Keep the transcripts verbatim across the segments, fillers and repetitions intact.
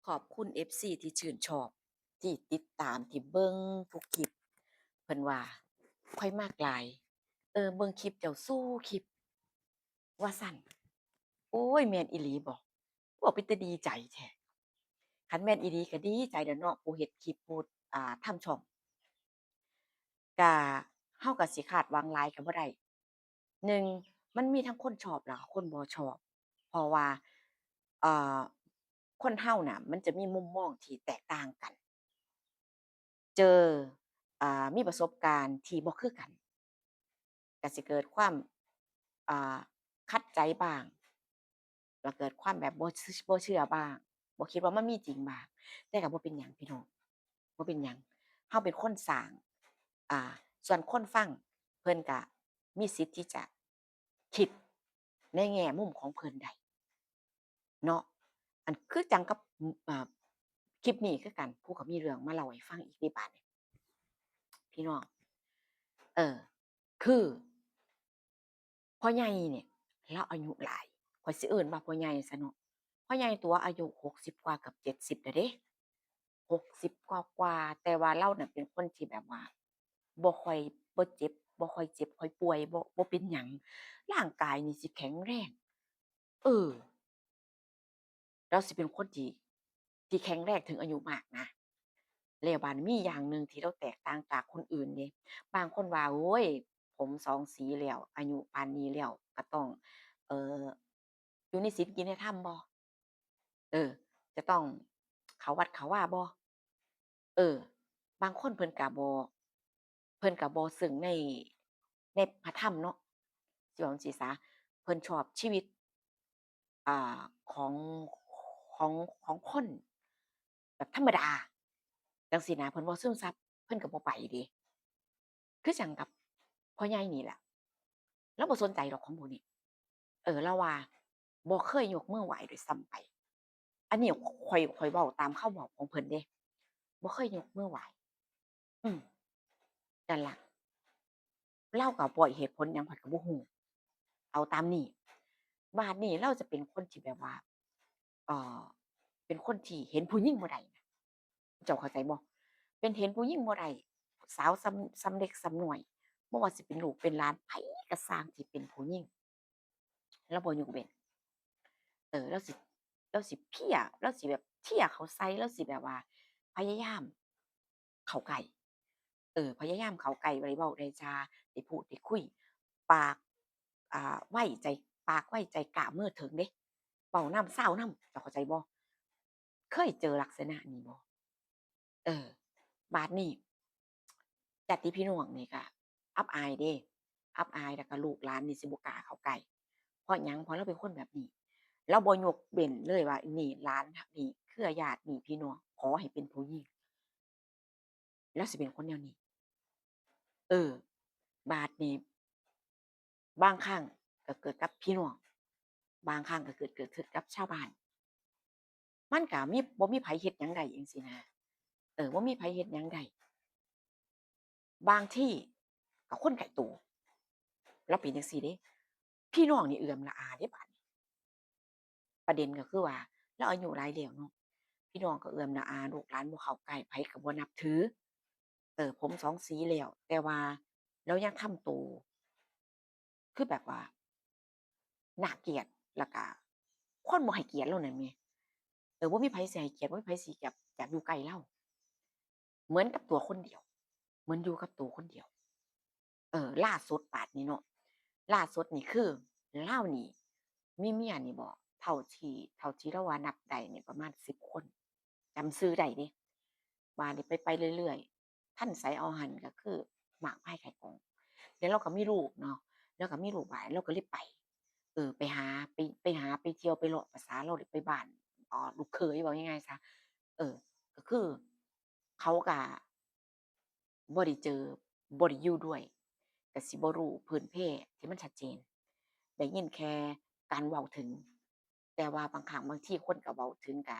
ขอบคุณเอฟซีที่ชื่นชอบ ที่ติดตาม ที่เบิ่งทุกคลิป เพิ่นว่า "ข่อยมักหลาย เออ เบิ่งคลิปเจ้าสู่คลิป" ว่าซั่น โอ้ย แม่นอีหลีบ่ เว้าเป็นตาดีใจแท้ คันแม่นอีหลีก็ดีใจแหล้วเนาะ ผู้เฮ็ดคลิป ผู้ อ่า ทำช่อง กะ เฮากะสิคาดหวังหลายกะบ่ได้ หนึ่ง มันมีทั้งคนชอบแล้วกะคนบ่ชอบ เพราะว่า เอ่อ คนเฮาน่ะมันจะมีมุมมองที่แตกต่างกัน เจอ อ่า มีประสบการณ์ที่บ่คือกัน กะสิเกิดความ อ่า ขัดใจบ้าง แล้วเกิดความแบบบ่ บ่เชื่อบ้าง บ่คิดว่ามันมีจริงบ้าง แต่กะบ่เป็นหยังพี่น้อง บ่เป็นหยัง เฮาเป็นคนสร้าง อ่า ส่วนคนฟังเพิ่นกะมีสิทธิ์ที่จะคิดในแง่มุมของเพิ่นได้เนาะ อันคือจั่งกับ อ่า คลิปนี้คือกัน ผู้ก็มีเรื่องมาเล่าให้ฟังอีกเด้บาดนี้ พี่น้อง เออ คือ พ่อใหญ่เนี่ย ลาวอายุหลาย ข้อยสิเอิ้นว่าพ่อใหญ่ซะเนาะ พ่อใหญ่ตั๋ว อายุหกสิบกว่า เกือบเจ็ดสิบแล้วเด้ หกสิบกว่าๆ แต่ว่าลาวน่ะเป็นคนที่แบบว่า บ่ค่อย บ่เจ็บ บ่ค่อยเจ็บค่อยป่วย บ่ บ่เป็นหยัง ร่างกายนี่สิแข็งแรง เออ ลาวสิเป็นคนที่ ที่แข็งแรงถึงอายุมากนะ แล้วบาดนี้มีอย่างหนึ่งที่ลาวแตกต่างจากคนอื่นเด้ บางคนว่า โอ้ย ผมสองสีแล้ว อายุปานนี้แล้ว ก็ต้อง เอ่อ อยู่ในศีลกินในธรรมบ่ เออ จะต้องเข้าวัดเข้าวาบ่ เออ บางคนเพิ่นก็บ่ เพิ่นก็บ่ซึ่งใน ในพระธรรมเนาะ สิว่าจั่งซี้ซะ เพิ่นชอบชีวิต อ่า ของ ของ ของคนแบบธรรมดาจั่งซี้นะ เพิ่นบ่ซึมซับ เพิ่นก็บ่ไปเด้ คือจั่งกับพ่อใหญ่นี่แหละ ลาวบ่สนใจดอกของพวกนี้ เออ ลาวว่าบ่เคยยกมือไหว้ด้วยซ้ำไป อันนี้ข้อย ข้อยเว้าตามคำเว้าของเพิ่นเด้ บ่เคยยกมือไหว้ อืม นั่นล่ะ ลาวก็บ่เหตุผลหยังข้อยก็บ่ฮู้ เอาตามนี้ บาดนี้ลาวจะเป็นคนที่แบบว่า เอ่อ เป็นคนที่เห็นผู้หญิงบ่ได้นะ เจ้าเข้าใจบ่ เป็นเห็นผู้หญิงบ่ได้ สาวส่ำ ส่ำเล็กส่ำน้อย บ่ว่าสิเป็นลูกเป็นหลาน ไผก็ซ่างที่เป็นผู้หญิง ลาวบ่ยกเว้น เออ ลาวสิ ลาวสิเพี้ย ลาวสิแบบเทียเข้าใส่ ลาวสิแบบว่าพยายามเข้าใกล้ เออ พยายามเข้าใกล้ ได้เว้าได้จา ได้พูดได้คุย ปาก อ่า ไวใจ ปากไวใจกล้ามือเถิงเด้ เว้านำซาวนำ เจ้าเข้าใจบ่ เคยเจอลักษณะนี้บ่ เออ บาดนี้ ญาติพี่น้องนี่ก็อับอายเด้ อับอาย แล้วก็ลูกหลานนี่สิบ่กล้าเข้าใกล้ เพราะหยัง เพราะลาวเป็นคนแบบนี้ ลาวบ่ยกเว้นเลยว่า นี่หลาน นี่เครือญาติ นี่พี่น้อง ขอให้เป็นผู้หญิง ลาวสิเป็นคนแนวนี้ เออ บาดนี้ บางครั้งก็เกิดกับพี่น้อง บางครั้งก็เกิด เกิดขึ้นกับชาวบ้าน มันก็มี บ่มีไผเฮ็ดหยังได้จั่งซี้นะ เออ บ่มีไผเฮ็ดหยังได้ บางทีก็คนใกล้ตัว ลาวเป็นจั่งซี้เด้ พี่น้องนี่เอือมละอาเด้บาดนี้ ประเด็นก็คือว่า ลาวอายุหลายแล้วเนาะ พี่น้องก็เอือมละอา ลูกหลานบ่เข้าใกล้ ไผก็บ่นับถือ เออ ผมสองสีแล้ว แต่ว่าลาวยังทำตัว คือแบบว่า น่าเกลียด แล้วก็คนบ่ให้เกียรติลาวนั่นแหม เออ บ่มีไผสิให้เกียรติ บ่มีไผสิอยาก อยากอยู่ใกล้ลาว เหมือนกับตัวคนเดียว เหมือนอยู่กับตัวคนเดียว เออ ล่าสุดบาดนี้เนาะ ล่าสุดนี่คือ ลาวนี่มีเมียนี่บ่ เท่าที่ เท่าที่ลาวว่านับได้นี่ประมาณสิบคน จำชื่อได้เด้ บาดนี้ไปๆเรื่อยๆ ทันใสเอาหั้นก็คือหมากพายไข่กอง แล้วลาวก็มีลูกเนาะ ลาวก็มีลูกบาดนี้ลาวก็เลยไป เออ ไปหา ไป ไปหา ไปเที่ยว ไปเลาะ ภาษาลาวเด้ ไปบ้าน อ่า ลูกเขย เว้าง่ายๆซะ เออ ก็คือเขาก็ บ่ได้เจอ บ่ได้อยู่ด้วย ก็สิบ่รู้พื้นเพที่มันชัดเจน ได้ยินแค่การเว้าถึง แต่ว่าบางครั้งบางทีคนก็เว้าถึงก็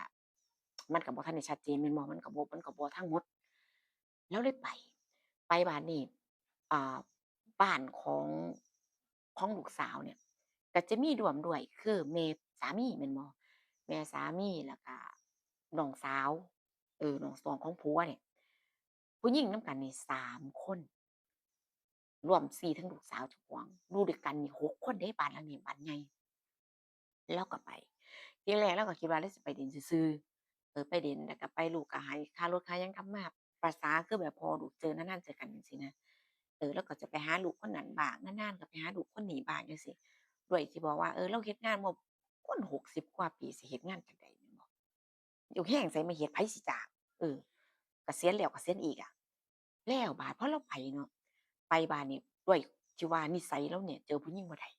มันก็บ่ทันได้ชัดเจนแม่นบ่ มันก็บ่ มันก็บ่ทั้งหมด ลาวเลยไป ไปบาดนี้ อ่า บ้านของ ของลูกสาวเนี่ย ก็จะมีร่วมด้วย คือแม่สามีแม่นบ่ แม่สามี แล้วก็ น้องสาว เออ น้องสาวของผัวเนี่ย ผู้หญิงนำกันนี่สามคน รวมสี่ทั้งลูกสาวเจ้าของ อยู่ด้วยกันนี่หกคนเด้ บ้านหลังนี้บ้านใหญ่ ลาวก็ไป ทีแรกลาวก็คิดว่าลาวสิไปเล่นซื่อๆ เออ ไปเล่น แล้วก็ไป ลูกก็ให้ค่ารถค่าหยังกลับมา ประสาคือแบบพ่อลูกเจอนานๆ เจอกันจั่งซี้นะ เออ ลาวก็จะไปหาลูกคนนั้นบ้าง นานๆ ก็ไปหาลูกคนนี้บ้างจั่งซี้ ด้วยที่บอกว่า เออ ลาวเฮ็ดงานมา คนหกสิบกว่าปีสิเฮ็ดงานจั่งใด๋แม่นบ่ อยู่แฮงไสมาเฮ็ด ไผสิจ้าง เออ เกษียณแล้วเกษียนอีกอะ แล้วบาดพอลาวไปเนาะ ไปบาดนี่ ด้วยที่ว่านิสัยลาวเนี่ยเจอผู้หญิงบ่ได้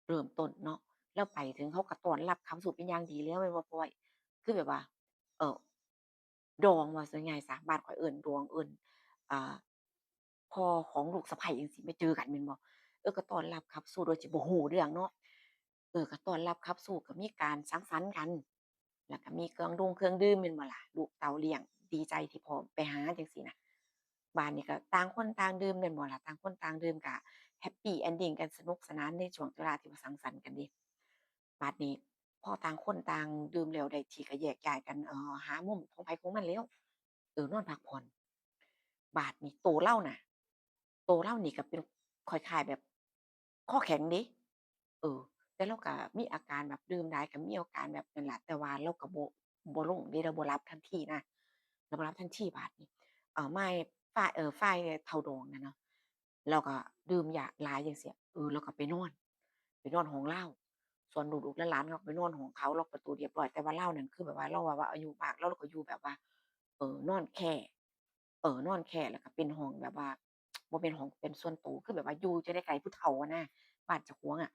เริ่มต้นเนาะ ลาวไปถึงเขาก็ต้อนรับขับสู้เป็นอย่างดีแล้วแม่นบ่ เพราะว่า คือแบบว่า เอ่อ ดอง เว้าซะง่ายซะ บ้านข้อยเอิ้นดอง เอิ้น อ่า พ่อของลูกสะใภ้จั่งซี้ มาเจอกันแม่นบ่ เออ ก็ต้อนรับขับสู้โดยที่บ่ฮู้เรื่องเนาะ เออ ก็ต้อนรับขับสู้ ก็มีการสังสรรค์กัน แล้วก็มีเครื่องดงเครื่องดื่มแม่นบ่ล่ะ ลูกเต้าเลี้ยง ดีใจที่พ่อไปหาจั่งซี้นะ บาดนี้ก็ต่างคนต่างดื่มแม่นบ่ล่ะ ต่างคนต่างดื่มก็แฮปปีเอนดิงกัน สนุกสนานในช่วงเวลาที่ว่าสังสรรค์กันเด้ บาดนี้พอต่างคนต่างดื่มแล้วได้ที่ก็แยกย้ายกัน เอ่อ หามุมของไผของมันแล้ว เออ นอนพักผ่อน บาดนี้โตลาวน่ะ โตลาวนี่ก็เป็นคล้ายๆ แบบคอแข็งเด้ เออ แต่ลาวก็มีอาการแบบดื่มหลาย ก็มีอาการแบบนั้นล่ะ แต่ว่าลาวก็บ่ บ่ลงเด้ ลาวบ่หลับทันทีนะ ลาวบ่หลับทันที บาดนี้ เอ่อ ฝ่าย ฝ่าย เอ่อ ฝ่ายเฒ่าดองนั่นเนาะ ลาวก็ดื่มยาหลายจั่งซี้ เออ ลาวก็ไปนอน ไปนอนห้องลาว ส่วนลูกๆหลานๆ ลาวก็ไปนอนห้องเขา ล็อกประตูเรียบร้อย แต่ว่าลาวนั่นคือแบบว่า ลาวว่า ว่าอายุมาก ลาว ลาวก็อยู่แบบว่า เอ่อ นอนแคร่ เออ นอนแคร่ แล้วก็เป็นห้องแบบว่า บ่แม่นห้องเป็นส่วนโต คือแบบว่าอยู่จั่งใด๋ก็ได้ผู้เฒ่าอะนะ บ้านเจ้าของอะ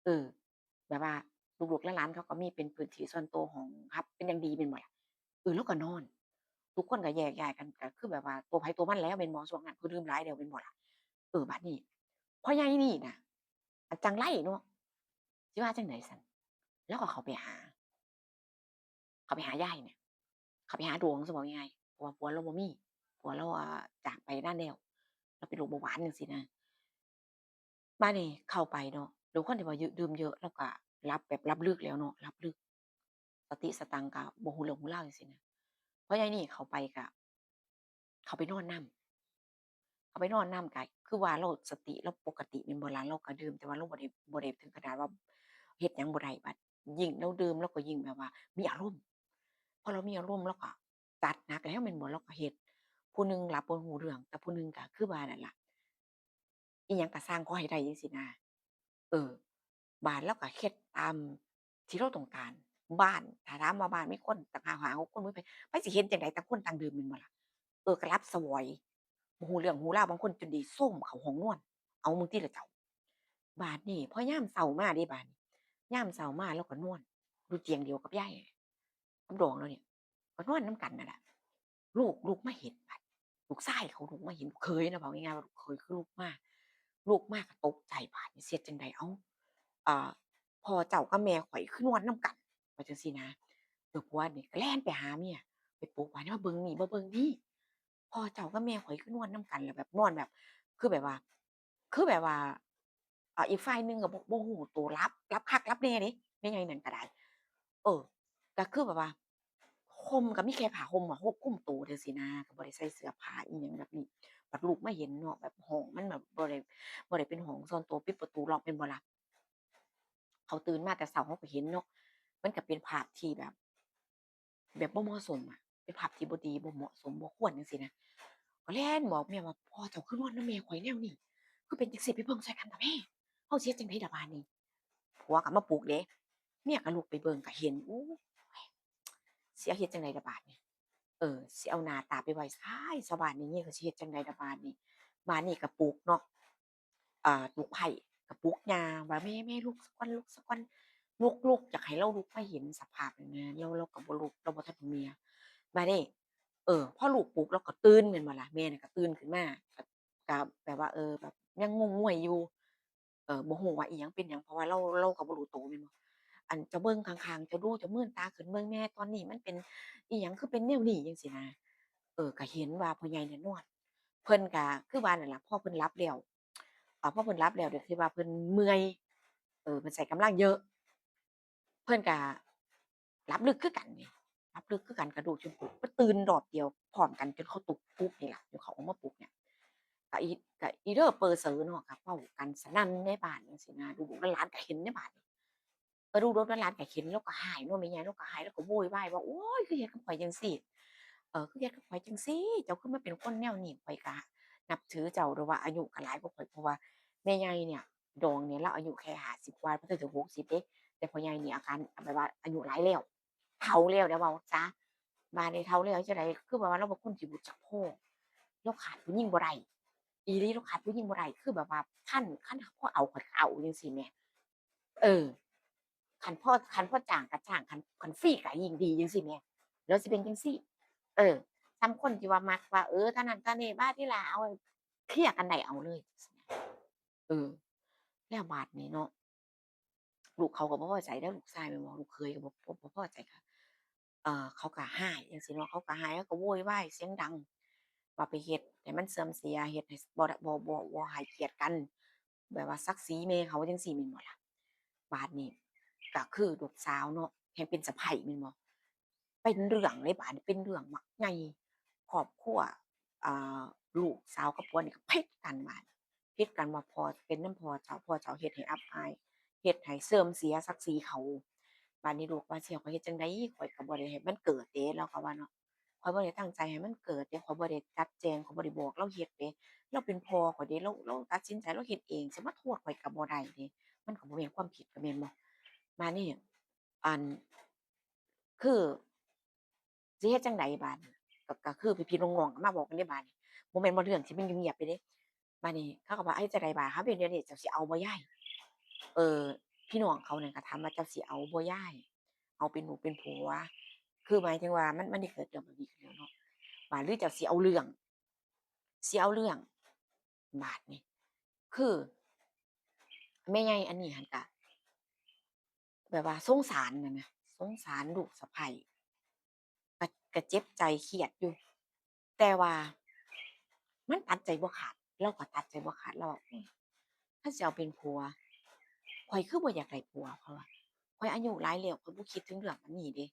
เออ แบบว่าลูกๆหลานๆ เขาก็มีเป็นพื้นที่ส่วนโต ห้องฮับเป็นอย่างดีแม่นบ่ล่ะ เออ ลาวก็นอน ทุกคนก็แยกย้ายกัน ก็คือแบบว่าโตไผโตมันแล้วแม่นบ่ ช่วงนั้นคือดื่มหลายแล้วแม่นบ่ล่ะ เออ บาดนี้ พ่อใหญ่นี่น่ะ อะ จั่งไลเนาะ สิว่าจั่งใด๋ซั้น ลาวก็เข้าไปหา เข้าไปหายายเนี่ย เข้าไปหาดองซะเว้าง่ายๆ เพราะว่าผัวลาวบ่มี ผัวลาว อ่า จากไปนานแล้ว ลาวเป็นโรคเบาหวานจั่งซี้นะ บาดนี้เข้าไปเนาะ ด้วยความที่ว่าเยอะ ดื่มเยอะ ลาวก็หลับแบบหลับลึกแล้วเนาะ หลับลึก สติสตังค์ก็บ่ฮู้เรื่องฮู้ราวจั่งซี้นะ พ่อใหญ่นี่เข้าไปก็ เข้าไปนอนนำ เข้าไปนอนนำก็คือว่าลาวสติลาวปกติแม่นบ่ล่ะ ลาวก็ดื่ม แต่ว่าลาวบ่ได้ บ่ได้ถึงขนาดว่าเฮ็ดหยังบ่ได้ บัดยิ่งลาวดื่มลาวก็ยิ่งแบบว่ามีอารมณ์ พอลาวมีอารมณ์ลาวก็จัดหนักแล้วแม่นบ่ ลาวก็เฮ็ด ผู้หนึ่งหลับบ่ฮู้เรื่อง แต่ผู้หนึ่งก็คือว่านั่นล่ะ อิหยังก็ซ่างขอให้ได้จั่งซี้นะ เออ บ้านลาวก็เฮ็ดตามที่ลาวต้องการ บ้าน ถ้าถามว่าบ้านมีคนตั้งห้า ห้า หก คน บ่มีไผ ไผสิเห็นจั่งใด ต่างคนต่างดื่มแม่นบ่ล่ะ เออ ก็หลับสวอย บ่ฮู้เรื่องฮู้ราว บางคนจนได้โซมเข้าห้องนอน เอามึงติล่ะเจ้า บาดนี้พอยามเช้ามาเด้บาดนี้ ยามเช้ามาลาวก็นอนอยู่เตียงเดียวกับยาย กับดองลาวเนี่ย ก็นอนนำกันนั่นล่ะ ลูกลุกมาเห็นบาด ลูกชายเขาลุกมาเห็น ลูกเขยนะ เว้าง่ายๆ ว่าลูกเขยคือลุกมา ลุกมาก็ตกใจบาดนี้ สิเฮ็ดจั่งใด เอ้า อ่า พ่อเจ้ากับแม่ข้อยคือนอนนำกัน ว่าจั่งซี้นะ เออ ผัวนี่ก็แล่นไปหาเมีย ไปปลุก บาดนี้มาเบิ่งนี่ มาเบิ่งนี่ พ่อเจ้ากับแม่ข้อยคือนอนนำกัน แล้วแบบนอนแบบ คือแบบว่า คือแบบว่า อ่า อีกฝ่ายหนึ่งก็บ่ บ่ฮู้โต หลับ หลับคักหลับแน่เด้ แม่ใหญ่นั่นก็ได้ เออ ก็คือแบบว่า ห่มก็มีแค่ผ้าห่มอะ ห่มคลุมโตจั่งซี้นะ ก็บ่ได้ใส่เสื้อผ้าอิหยังแบบนี้ บัดลุกมาเห็นเนาะ แบบห้องมันแบบบ่ได้ บ่ได้เป็นห้องส่วนโต ปิดประตูล็อกแม่นบ่ล่ะ เขาตื่นมาแต่เช้าเขาก็เห็นเนาะ มันก็เป็นภาพที่แบบ แบบบ่เหมาะสมอะ เป็นภาพที่บ่ดี บ่เหมาะสม บ่ควรจั่งซี้นะ ก็แล่นบอกเมียว่า "พ่อเจ้าคือนอนนำแม่ข้อยแนวนี้ คือเป็นจั่งซี้ ไปเบิ่งซ่อยกันเถาะแม่ เฮาสิเฮ็ดจั่งใดล่ะบาดนี้" ผัวก็มาปลุกเด้ เมียก็ลุกไปเบิ่งก็เห็น โอ๊ย สิเอาเฮ็ดจั่งใดล่ะบาดนี้ เออ สิเอาหน้าตาไปไว้ไสซะบาดนี้ เมียก็สิเฮ็ดจั่งใดล่ะบาดนี้ บาดนี้ก็ปลุกเนาะ อ่า ลูกไผก็ปลุกย่าว่า "แม่ แม่ ลุกซะก่อน ลุกซะก่อน ลุก ลุก" อยากให้ลาวลุกมาเห็นสภาพนั่นนะ ลาว ลาวก็บ่ลุก ลาวบ่ทันเมือ บาดนี้ เออ พอลูกปลุกลาวก็ตื่นแม่นบ่ล่ะ แม่น่ะก็ตื่นขึ้นมา ก็ ก็แบบว่า เออ แบบยังงงงวยอยู่ เออ บ่ฮู้ว่าอิหยังเป็นหยัง เพราะว่าลาว ลาวก็บ่รู้โตแม่นบ่ อัน เจ้าเบิ่งข้างๆ เจ้าดู เจ้าเมินตาขึ้นเบิ่งแม่ ตอนนี้มันเป็นอิหยัง คือเป็นแนวนี้ จั่งซี้นะ เออ ก็เห็นว่าพ่อใหญ่เนี่ยนอน เพิ่นก็คือว่านั่นล่ะ พอเพิ่นหลับแล้ว อ่า พอเพิ่นหลับแล้ว ด้วยที่ว่าเพิ่นเมื่อย เออ เพิ่นใช้กำลังเยอะ เพิ่นก็หลับลึกคือกันนี่ หลับลึกคือกัน กระดูกจนปลุก ก็ตื่นรอบเดียวพร้อมกัน จนเขาตุก ปลุกนี่ล่ะ จนเขาออกมาปลุกเนี่ย ก็อี ก็อีเด้อเปอเสอเนาะ ก็เว้ากันสนั่นในบ้านจั่งซี้นะ ลูกๆหลานๆก็เห็นในบ้าน ก็ลูกๆหลานๆก็เห็น ลาวก็ฮ้ายเนาะ แม่ใหญ่ลาวก็ฮ้าย ลาวก็โวยวายว่า "โอ๊ย คือเฮ็ดกับข้อยจั่งซี้ เอ่อ คือเฮ็ดกับข้อยจั่งซี้ เจ้าคือมาเป็นคนแนวนี้" ข้อยก็นับถือเจ้า แต่ว่าอายุก็หลายกว่าข้อย เพราะว่าแม่ใหญ่เนี่ย ดองเนี่ย ลาวอายุแค่ห้าสิบกว่า บ่ทันถึงหกสิบเด้ แต่พ่อใหญ่นี่อาการแบบว่าอายุหลายแล้ว เฒ่าแล้วเด้ เว้าซะ บาดนี้เฒ่าแล้วจั่งใด คือแบบว่าลาวบ่ควรสิรู้จักพอ ลาวขาดผู้หญิงบ่ได้ อีหลี ลาวขาดผู้หญิงบ่ได้ คือแบบว่าคัน คันพอเอาข้อยก็เอาจั่งซี้แหม เออ คันพอ คันพอจ้างก็จ้าง คัน คันฟรีก็ยิ่งดีจั่งซี้แหม ลาวสิเป็นจั่งซี้ เออ ส่ำคนที่ว่ามักว่า เออ เท่านั้นเท่านี้ บาดทีหลังเอา เคลียร์กันได้เอาเลย เออ แล้วบาดนี้เนาะ ลูกเขาก็บ่พอใจเด้อ ลูกชายแม่นบ่ ลูกเขยก็บ่ บ่ บ่พอใจ ก็ เอ่อ เขาก็ฮ้ายจั่งซี้เนาะ เขาก็ฮ้าย เขาก็โวยวายเสียงดัง ว่าไปเฮ็ดให้มันเสื่อมเสีย เฮ็ดให้บ่ บ่ บ่ บ่ให้เกียรติกัน แบบว่าศักดิ์ศรีแม่เขาจั่งซี้แม่นบ่ล่ะ บาดนี้ก็คือลูกสาวเนาะ แฮ่งเป็นสะใภ้แม่นบ่ เป็นเรื่องเลยบาดนี้ เป็นเรื่องบักใหญ่ ครอบครัว อ่า ลูกสาวกับผัวนี่ก็ผิดกันบาดนี้ ผิดกันว่าพ่อเป็นนำพ่อเจ้า พ่อเจ้าเฮ็ดให้อับอาย เฮ็ดให้เสื่อมเสียศักดิ์ศรีเขา บาดนี้ลูกว่า สิให้ข้อยเฮ็ดจั่งใด ข้อยก็บ่ได้ให้มันเกิดเด้ ลาวก็ว่าเนาะ ข้อยบ่ได้ตั้งใจให้มันเกิดเด้ ข้อยบ่ได้จัดแจง ข้อยบ่ได้บอกลาวเฮ็ดเด้ ลาวเป็นพ่อข้อยเด้ ลาว ลาวตัดสินใจลาวเฮ็ดเอง สิมาโทษข้อยก็บ่ได้เด้ มันก็บ่แม่นความผิด ก็แม่นบ่ บาดนี้ อัน คือ สิเฮ็ดจั่งใดบาดนี้ ก็ ก็คือพี่ๆน้องๆก็มาบอกกันเด้บาดนี้ บ่แม่นว่าเรื่องสิมันเงียบๆไปเด้ บาดนี้เขาก็ว่า เฮ็ดจั่งใดบาด คันเป็นแบบนี้เจ้าสิเอาบ่ยาย เอ่อ พี่น้องเขานั่นก็ถามว่า เจ้าสิเอาบ่ยาย เอาเป็นลูกเป็นผัว คือหมายถึงว่ามัน มันได้เกิดเรื่องแบบนี้ขึ้นแล้วเนาะ บาดหรือเจ้าสิเอาเรื่อง สิเอาเรื่อง บาดนี้ คือ แม่ใหญ่อันนี้หั้นก็ แบบว่าสงสารนั่นนะ สงสารลูกสะใภ้ ก็ ก็เจ็บใจเครียดอยู่ แต่ว่ามันตัดใจบ่ขาด ลาวก็ตัดใจบ่ขาด ลาวว่า อืม คันสิเอาเป็นผัว ข้อยคือบ่อยากได้ผัว เพราะว่าข้อยอายุหลายแล้ว ข้อยบ่คิดถึงเรื่องอันนี้เด้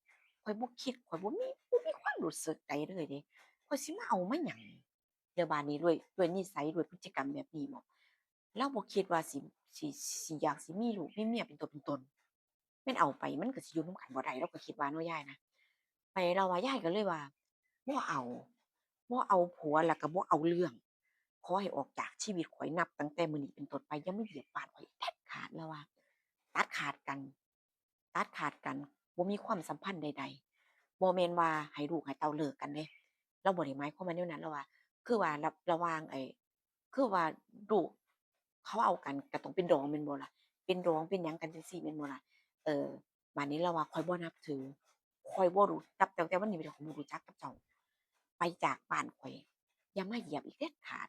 ข้อยบ่คิด ข้อยบ่มี บ่มีความรู้สึกใดเลยเด้ ข้อยสิมาเอามาหยัง แล้วบาดนี้ด้วย ด้วยนิสัย ด้วยพฤติกรรมแบบนี้บ่ ลาวบ่คิดว่าสิ สิ สิอยากสิมีลูกมีเมียเป็นตัวเป็นตน แม่นเอาไปมันก็สิอยู่นำกันบ่ได้ ลาวก็คิดว่าเนาะยายนะ ไปลาวว่า ยายก็เลยว่า บ่เอา บ่เอาผัว แล้วก็บ่เอาเรื่อง ขอให้ออกจากชีวิตข้อย นับตั้งแต่มื้อนี้เป็นต้นไป อย่ามาเหยียบบ้านข้อยเด็ดขาด ลาวว่า ตัดขาดกัน ตัดขาดกัน บ่มีความสัมพันธ์ใดๆ บ่แม่นว่าให้ลูกให้เต้าเลิกกันเด้ ลาวบ่ได้หมายความว่าแนวนั้น ลาวว่า คือว่าระ ระหว่างไอ้ คือว่าลูกเขาเอากันก็ต้องเป็นดองแม่นบ่ล่ะ เป็นดองเป็นหยังกันจั่งซี้แม่นบ่ล่ะ เออ บาดนี้ลาวว่า ข้อยบ่นับถือ ข้อยบ่รู้ นับตั้งแต่วันนี้ไปเด้อ ข้อยบ่รู้จักกับเจ้า ไปจากบ้านข้อย อย่ามาเหยียบอีกเด็ดขาด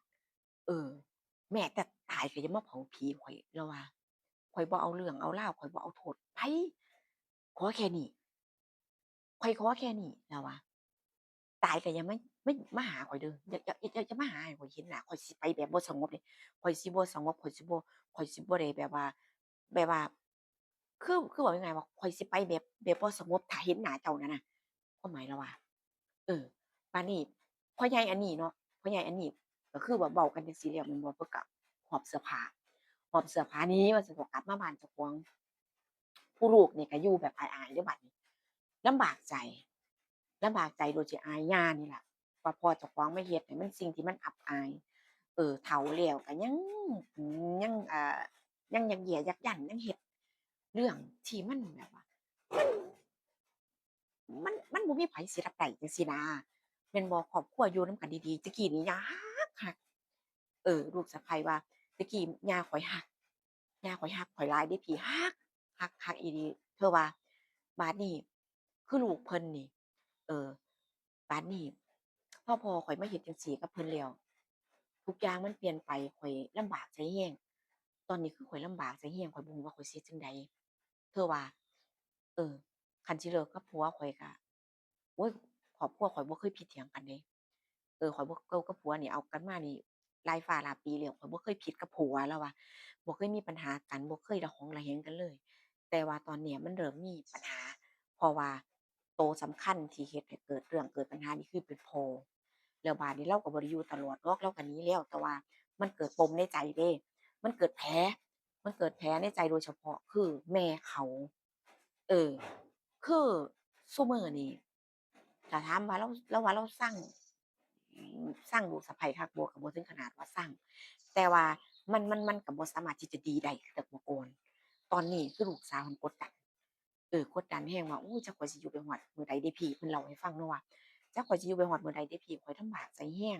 เออ แม้แต่ตายก็อย่ามาเผาผีข้อย ลาวว่า ข้อยบ่เอาเรื่องเอาราว ข้อยบ่เอาโทษไผ ขอแค่นี้ ข้อยขอแค่นี้ ลาวว่า ตายก็อย่ามา มา มาหาข้อยเด้อ อย่า อย่า อย่า อย่ามาหาให้ข้อยเห็นหน้า ข้อยสิไปแบบบ่สงบเด้ ข้อยสิบ่สงบ ข้อยสิบ่ ข้อยสิบ่ได้แบบว่า แบบว่า คือ คือเว้าง่ายๆว่า ข้อยสิไปแบบ แบบบ่สงบ ถ้าเห็นหน้าเจ้านั่นน่ะ ความหมายลาวว่า เออ บาดนี้พ่อใหญ่อันนี้เนาะ พ่อใหญ่อันนี้ก็คือว่าเว้ากันจั่งซี้แล้วแม่นบ่ เพิ่นก็หอบเสื้อผ้า หอบเสื้อผ้าหนีว่าซั่นเถาะ กลับมาบ้านเจ้าของ ผู้ลูกนี่ก็อยู่แบบอายๆเด้บาดนี้ ลำบากใจ ลำบากใจโดยที่อายย่านี่ล่ะ ว่าพ่อเจ้าของมาเฮ็ดให้มันสิ่งที่มันอับอาย เออ เฒ่าแล้วก็ยัง ยัง อ่า ยังยักแย่ยักยั้น ยังเฮ็ดเรื่องที่มันแบบว่า มัน มัน มันบ่มีไผสิรับได้จั่งซี้นะ แม่นบ่ ครอบครัวอยู่นำกันดีๆ แต่กี้นี่ย่าฮักฮัก เออ ลูกสะใภ้ว่า แต่กี้ย่าข้อยฮัก ย่าข้อยฮักข้อยหลายเด้พี่ ฮัก ฮัก ฮักอีหลี เทื่อว่า บาดนี้ คือลูกเพิ่นนี่ เออ บาดนี้ พอพ่อข้อยมาเฮ็ดจั่งซี้กับเพิ่นแล้ว ทุกอย่างมันเปลี่ยนไป ข้อยลำบากใจแฮง ตอนนี้คือข้อยลำบากใจแฮง ข้อยบ่ฮู้ว่าข้อยสิเฮ็ดจั่งใด เทื่อว่า เออ คันสิเลิกกับผัวข้อยก็ โอ๊ย ครอบครัวข้อยบ่เคยผิดเถียงกันเด้ เออ ข้อยบ่ กับ กับผัวนี่เอากันมานี่หลายฟ้าหลายปีแล้ว ข้อยบ่เคยผิดกับผัว ลาวว่า บ่เคยมีปัญหากัน บ่เคยระหองระแหงกันเลย แต่ว่าตอนเนี้ยมันเริ่มมีปัญหา เพราะว่า ตัวสำคัญที่เฮ็ดให้เกิดเรื่องเกิดปัญหานี่คือเป็นพ่อ แล้วบาดนี้เลาก็บ่ได้อยู่ตลอดดอก เลาก็หนีแล้ว แต่ว่ามันเกิดปมในใจเด้ มันเกิดแผล มันเกิดแผลในใจโดยเฉพาะคือแม่เขา เออ คือซุมื้อนี่ ถ้าถามว่าเลา เลาว่าเลาซัง อืม ซังลูกสะใภ้คักบ่ ก็บ่ถึงขนาดว่าซัง แต่ว่ามัน มัน มันก็บ่สามารถที่จะดีได้คือแต่เมื่อก่อน ตอนนี้คือลูกสาวหั้นกดดัน เออ กดดันแฮงว่า โอ้ย จักข้อยสิอยู่ไปฮอดมื้อใดเด้พี่ เพิ่นเล่าให้ฟังเนาะว่า จักข้อยสิอยู่ไปฮอดมื้อใดเด้พี่ ข้อยลำบากใจแฮง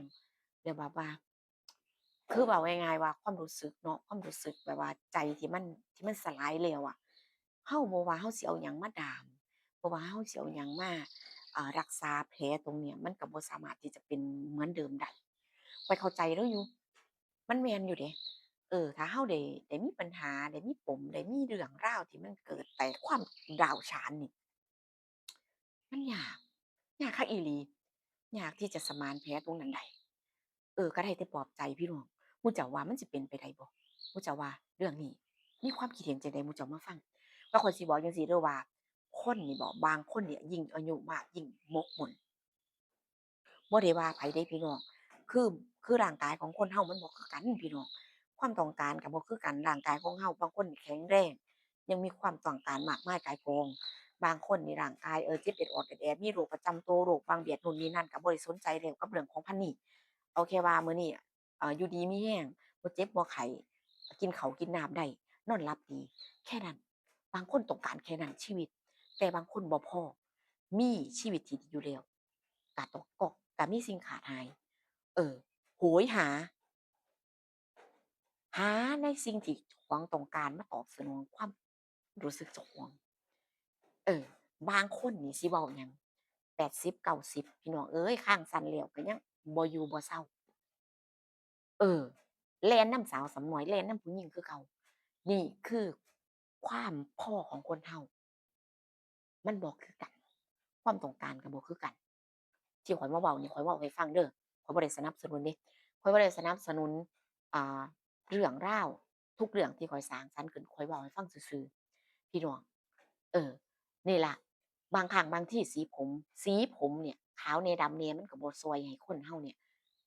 แล้วแบบว่า คือเว้าง่ายๆว่าความรู้สึกเนาะ ความรู้สึกแบบว่าใจที่มัน ที่มันสลายแล้วอะ เฮาบ่ว่าเฮาสิเอาหยังมาดาม บ่ว่าเฮาสิเอาหยังมา เอ่อ รักษาแผลตรงเนี้ย มันก็บ่สามารถที่จะเป็นเหมือนเดิมได้ ข้อยเข้าใจลาวอยู่ มันแม่นอยู่เด้ เออ ถ้าเฮาได้ ได้มีปัญหา ได้มีปม ได้มีเรื่องราวที่มันเกิดแต่ความร้าวฉานนี่ มันยาก ยากคักอีหลี ยากที่จะสมานแผลตรงนั้นได้ เออ ก็ได้แต่ปลอบใจพี่น้อง หมู่เจ้าว่ามันสิเป็นไปได้บ่ หมู่เจ้าว่าเรื่องนี้มีความคิดเห็นจั่งใด หมู่เจ้ามาฟัง ว่าข้อยสิบอกจั่งซี้เด้อว่า คนนี่บ่ บางคนเนี่ยยิ่งอายุมากยิ่งหมกมุ่น บ่ได้ว่าไผเด้พี่น้อง คือ คือร่างกายของคนเฮามันบ่คือกันพี่น้อง ความต้องการก็บ่คือกัน ร่างกายของเฮา บางคนนี่แข็งแรง ยังมีความต้องการมากมายก่ายกอง บางคนนี่ร่างกาย เออ เจ็บเอ็ดออดแอดแอด มีโรคประจำตัว โรคบางเบียดนู่นนี่นั่น ก็บ่ได้สนใจแล้วกับเรื่องของพันนี้ เอาแค่ว่ามื้อนี้ เอ่อ อยู่ดีมีแฮง บ่เจ็บบ่ไข้ กินข้าวกินน้ำได้ นอนหลับดี แค่นั้น บางคนต้องการแค่นั้นชีวิต แต่บางคนบ่พอ มีชีวิตที่ดีอยู่แล้ว กะต้อง ก็ กะมีสิ่งขาดหาย เออ โหยหา หาในสิ่งที่เจ้าของต้องการมาตอบสนองความรู้สึกเจ้าของ เออ บางคนนี่สิเว้าหยัง แปดสิบ เก้าสิบ พี่น้องเอ้ย คางสั่นแล้วก็ยังบ่อยู่บ่เซา เออ แล่นนำสาวสำน้อย แล่นนำผู้หญิงคือเก่า นี่คือความพอของคนเฮา มันบ่คือกัน ความต้องการก็บ่คือกัน ที่ข้อยมาเว้านี่ ข้อยเว้าให้ฟังเด้อ ข้อยบ่ได้สนับสนุนเด้ ข้อยบ่ได้สนับสนุน อ่า เรื่องราว ทุกเรื่องที่ข้อยสร้างสรรค์ขึ้น ข้อยเว้าให้ฟังซื่อๆ พี่น้อง เออ นี่ล่ะ บางครั้งบางทีสีผม สีผมเนี่ย ขาวแหน่ดำแหน่ มันก็บ่ซ่อยให้คนเฮาเนี่ย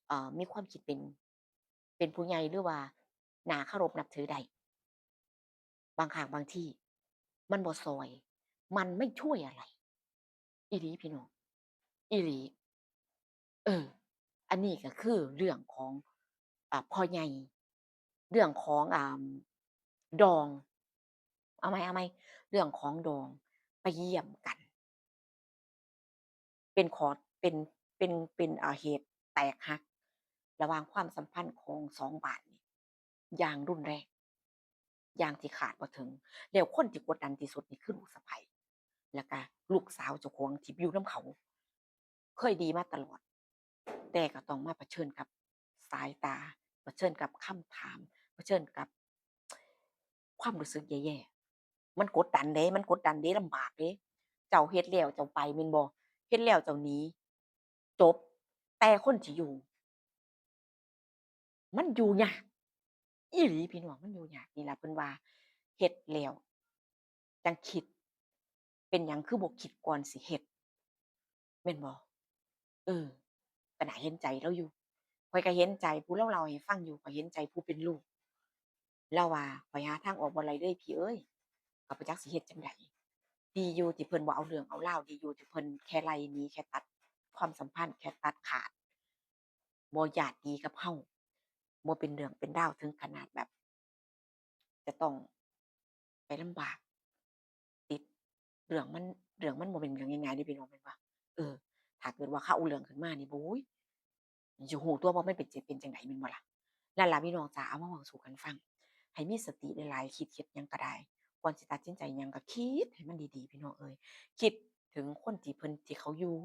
เอ่อ มีความคิดเป็น เป็นผู้ใหญ่ หรือว่าน่าเคารพนับถือได้ บางครั้งบางทีมันบ่ซ่อย มันไม่ช่วยอะไร อีหลีพี่น้อง อีหลี เออ อันนี้ก็คือเรื่องของ อ่า พ่อใหญ่ เรื่องของ อ่า ดอง เอาใหม่ เอาใหม่ เรื่องของดอง ไปเยี่ยมกัน เป็นขอ เป็น เป็น เป็น อ่า เหตุแตกหัก ระหว่างความสัมพันธ์ของสองบ้านนี่อย่างรุนแรง อย่างที่คาดบ่ถึง แล้วคนที่กดดันที่สุดนี่คือลูกสะใภ้ แล้วก็ลูกสาวเจ้าของที่อยู่นำเขา เคยดีมาตลอด แต่ก็ต้องมาเผชิญกับสายตา เผชิญกับคำถาม เผชิญกับความรู้สึกแย่ๆ มันกดดันเด้ มันกดดันเด้ ลำบากเด้ เจ้าเฮ็ดแล้วเจ้าไปแม่นบ่ เฮ็ดแล้วเจ้าหนี จบ แต่คนที่อยู่ มันอยู่ยาก อีหลีพี่น้อง มันอยู่ยาก นี่ล่ะเพิ่นว่า เฮ็ดแล้วจั่งคิด เป็นหยังคือบ่คิดก่อนสิเฮ็ด แม่นบ่ เออ ก็น่าเห็นใจลาวอยู่ ข้อยก็เห็นใจผู้ลาวเล่าให้ฟังอยู่ ข้อยเห็นใจผู้เป็นลูก ลาวว่า ข้อยหาทางออกบ่ได้เลยพี่เอ้ย ก็บ่จักสิเฮ็ดจั่งใด ดีอยู่ที่เพิ่นบ่เอาเรื่องเอาราว ดีอยู่ที่เพิ่นแค่ไล่หนี แค่ตัดความสัมพันธ์ แค่ตัดขาด บ่ญาติดีกับเฮา บ่เป็นเรื่องเป็นราวถึงขนาดแบบ จะต้องไปลำบาก ติดเรื่องมัน เรื่องมันบ่เป็นเรื่องง่ายๆเด้พี่น้อง แม่นบ่ เออ ถ้าเกิดว่าเขาเอาเรื่องขึ้นมานี่ โอ๊ย สิฮู้ตัวว่ามันเป็น เป็นจั่งใดแม่นบ่ล่ะ นั่นล่ะพี่น้องจ๋า เอามาเว้าสู่กันฟัง ให้มีสติหลายๆ คิดเฮ็ดหยังก็ได้ ก่อนสิตัดสินใจหยังก็คิดให้มันดีๆ พี่น้องเอ้ย คิดถึงคนที่เพิ่น ที่เขาอยู่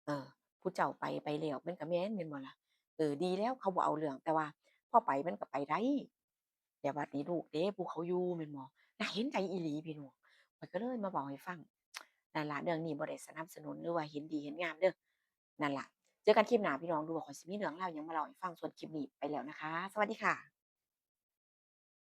เออ ผู้เจ้าไป ไปแล้ว มันก็แม่น แม่นบ่ล่ะ เออ ดีแล้วเขาบ่เอาเรื่อง แต่ว่าพอไปมันก็ไปได้ แต่บัดนี้ลูกเด้ ผู้เขาอยู่ แม่นบ่ น่าเห็นใจอีหลีพี่น้อง ข้อยก็เลยมาเว้าให้ฟัง นั่นล่ะ เรื่องนี้บ่ได้สนับสนุนหรือว่าเห็นดีเห็นงามเด้อ นั่นล่ะ เจอกันคลิปหน้าพี่น้อง ดูว่าข้อยสิมีเรื่องราวหยังมาเล่าให้ฟัง ส่วนคลิปนี้ไปแล้วนะคะ สวัสดีค่ะ